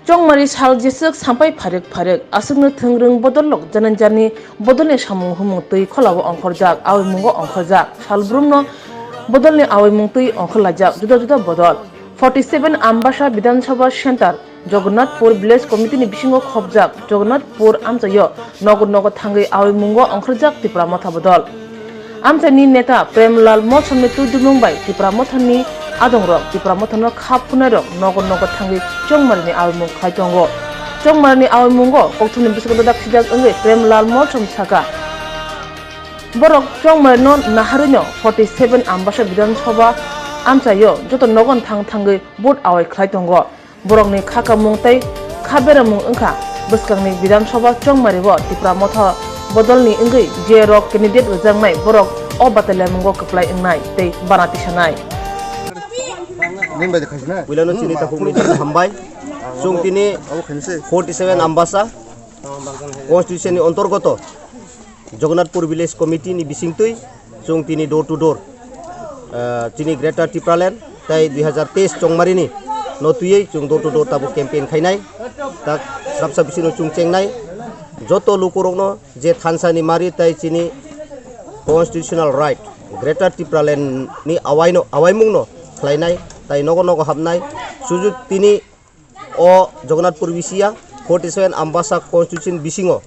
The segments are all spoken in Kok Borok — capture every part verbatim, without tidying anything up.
Chongmari sal jeswk sampai pharik pharik, aswkno thwng rwng bodol lok jananjarni bodolni samung humung twi kholao ongkhorjak, awaimungo ongkhorjak, salbrumno bodolni awaimung twi ongkhorlaijak juda juda bodol. Forty seven Ambasa Bidhan Sabha Center, Jagannathpur Village Committee ni bisingo khopjak Jagannathpur amchaio nogo nogo thangwi awaimungo ongkhorjak Tipra Motha bodol. Amchaini neta Premlal Molsomni twi dumung bai Tipra Mothani adongrok, Tipra Mothano kha phunnairok nogo nogo thangwi Chongmarini awimung khlai tongo. Chongmarini awimungo kokthumni bisingo dadak sijak wngwi Premlal Molsom saka, borok Chongmarino naharwino forty seven Ambasa Bidhan Sabha amchaio joto nogon thang thangwi vote awai khlai tongo. Borokni kha kamung tei kha beramung wngkha bwskangni Bidhan Sabha Chongmari-o Tipra Motha bodolni wngwi je rok candidate rwjaknai, borok o bataliamungo kwplai wngnai tei bana tisanai. Puilano chini takhuk media hambai. Chwng tini forty seven Ambasa constitution ni ontorgoto Jagannathpur Village Committee ni bisingtwi chwng tini door to door, ah, chini Greater Tipraland tei dui hazar teis Chongmarini no twiwi chwng door to door tabuk campaign khainai. Tak swrapsa bisino chwng chengnai joto lukurokno je thansani mari tei chini constitutional right Greater Tipraland ni awaino, awaimungno khlainai tei nogo nogo hapnai. Suju tini o Jagannathpur bisiya forty seven Ambasa constitution bisingo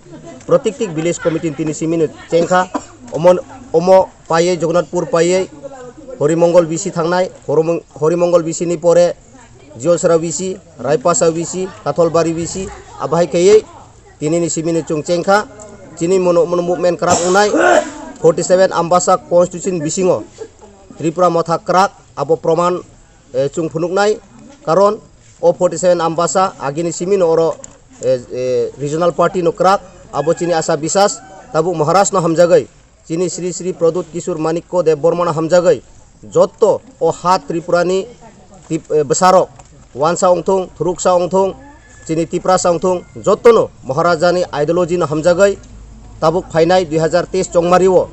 protikti village committee tini simino chengkha. Omo, omo paiye Jagannathpur paiye Horimongol bisi thangnai, Horimong-, Horimongol bisini pore Jiosra bisi, Raipasa bisi, Katholbari bisi, abahai khaiye tinini simino chwng chengkha. Chini mono, mono movement kwrak wngnai forty seven Ambasa constitution bisingo Tripura Motha kwrak abo proman, eh, chwng phunuknai, karon o forty seven Ambasa agini simino oro, eh, eh, regional party no kwrak, abo chini asa bisas tabuk Maharaj no hamjagwi, chini Sri Sri Pradyut Kishore Manikya Debbarma no hamjagwi, jotto o ha Tripura ni tip-, eh, bwsarok wansa ongthung, thuruksa ongthung, chini Tiprasa ongthung, jottono Maharajani ideology no hamjagwi tabuk phainai dui hazar teis Chongmario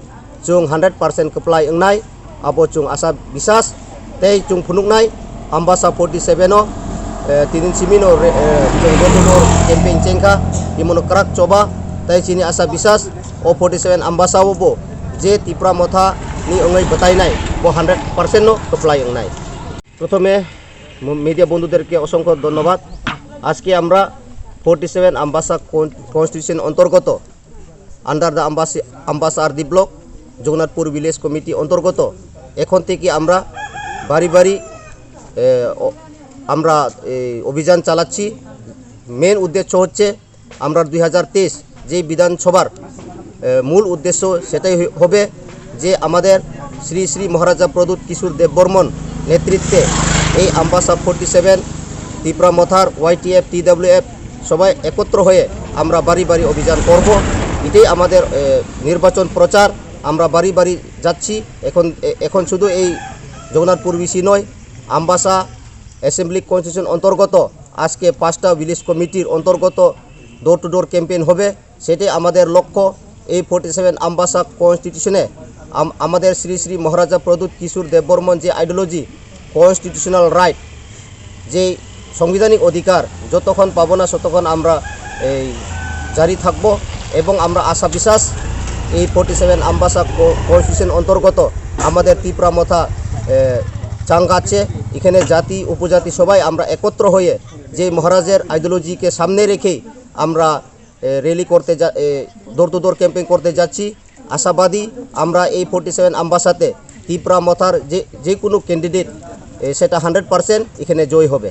chwng hundred percent kwplai wngnai, abo chwng asa bisas tei chwng phunuknai Ambasa forty seven o, eh, tinin simino re-, eh, chwng door to door campaign chengkha, timono kwrak choba tei chini asa bisas o forty seven Ambasa o bo je Tipra Motha ni wngwi bwtainai bo hundred percent no kwplai wngnai. প্রথমে ম-, মিডিয়া বন্ধুদেরকে অসংখ্য ধন্যবাদ। আজকে আমরা forty seven Ambassa কন-, কনস্টিটিউশন অন্তর্গত, under the আম্বাসি-, Ambassa RD block, Jagannathpur village committee অন্তর্গত এখন থেকে আমরা বাড়ি বাড়ি, এ, অ-, আমরা এই অভিযান চালাচ্ছি। মেন উদ্দেশ্য হচ্ছে আমরা দুই হাজার তেইশ যে বিধানসভার, এ, মূল উদ্দেশ্য সেটাই হই-, হবে যে আমাদের শ্রী শ্রী মহারাজা প্রদ্যুৎ কিশোর দেববর্মন নেতৃত্বে এই আম্বাসা ফর্টি সেভেন, তিপ্রা মথার, ওয়াইটিএফ, টিডাব্লিউএফ সবাই একত্র হয়ে আমরা বাড়ি বাড়ি অভিযান করব। এটাই আমাদের, এ, নির্বাচন প্রচার। আমরা বাড়ি বাড়ি যাচ্ছি। এখন, এ-, এখন শুধু এই জগন্নাথপুর ভিসি নয়, আম্বাসা অ্যাসেম্বলি কনস্টিটিউশন অন্তর্গত আজকে পাঁচটা ভিলেজ কমিটির অন্তর্গত ডোর টু ডোর ক্যাম্পেইন হবে। সেটাই আমাদের লক্ষ্য। এই ফর্টি সেভেন আম্বাসা কনস্টিটিউশনে আম-, আমাদের শ্রী শ্রী মহারাজা প্রদ্যুৎ কিশোর দেববর্মন যে আইডিওলজি, কনস্টিটিউশনাল রাইট, যে সাংবিধানিক অধিকার যতক্ষণ পাবো না ততক্ষণ আমরা এই জারি থাকবো। এবং আমরা আশা বিশ্বাস এই ফর্টি সেভেন আম্বাসা ক-, কনস্টিটিউশন অন্তর্গত আমাদের তিপ্রা মথা, এ, চাঙ্গা আছে, এখানে জাতি উপজাতি সবাই আমরা একত্র হয়ে যে মহারাজের আইডিওলজিকে সামনে রেখেই আমরা, এ, র্যালি করতে যা-, এ, ডোর টু ডোর ক্যাম্পেইন করতে যাচ্ছি। আশাবাদী আমরা এই ফর্টি সেভেন আম্বাসাতে তিপ্রা মথার যে, যে কোনো ক্যান্ডিডেট, এ, সেটা হান্ড্রেড পার্সেন্ট এখানে জয়ী হবে।